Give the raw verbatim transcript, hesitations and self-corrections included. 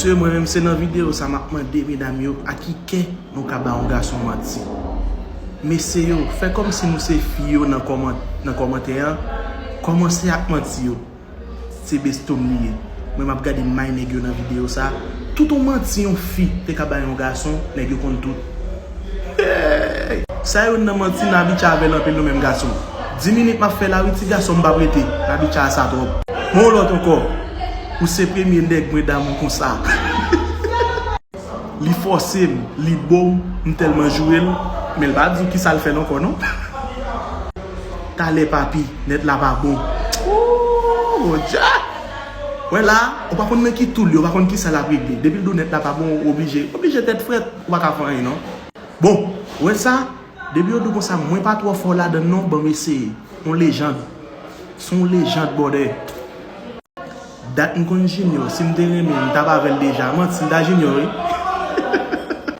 Mesye, mwen menm se nan videyo sa m ap mande medam yo a ki kè nou ka ba yon gason manti. Mesye yo, fè kòmsi nou se fi yo nan kòman-, nan kòmantè an. Kòmanse ak manti yo. Se besto m li ye. Mwen m ap gade may nèg yo nan videyo sa. Tout yon manti yon fi te ka bay yon gason, nèg yo konn tout. Hey! Sa yo nan manti n abitye avè l anpil nou menm gason. Di minit m ap fè la wi ti gason m p ap rete. N abitye a sa twòp. Mwen yon lòt ankò. Ou se premye nèg mwen damou konsa. Li fòse m, li bo m, m tèlman joure l, men l pa di w kisa l fè l ankò non. Talè papi, nèt la pa bon. Ooh, Bondye! Wè la, ou pa konn nan ki tou l ye, ou pa konn kisa l ap regle. Depi l di w nèt la pa bon, ou oblije, oblije tèt frèt, ou pa ka fè anyen non. Bon, wè sa, depi yo di w konsa, mwen pa twò fò ladann non, ban m eseye. On lejand. Se on lejand, brother. Dat m konn Junior, si m te renmen, m t ap avè l deja. Manti, m ta Junior, wi.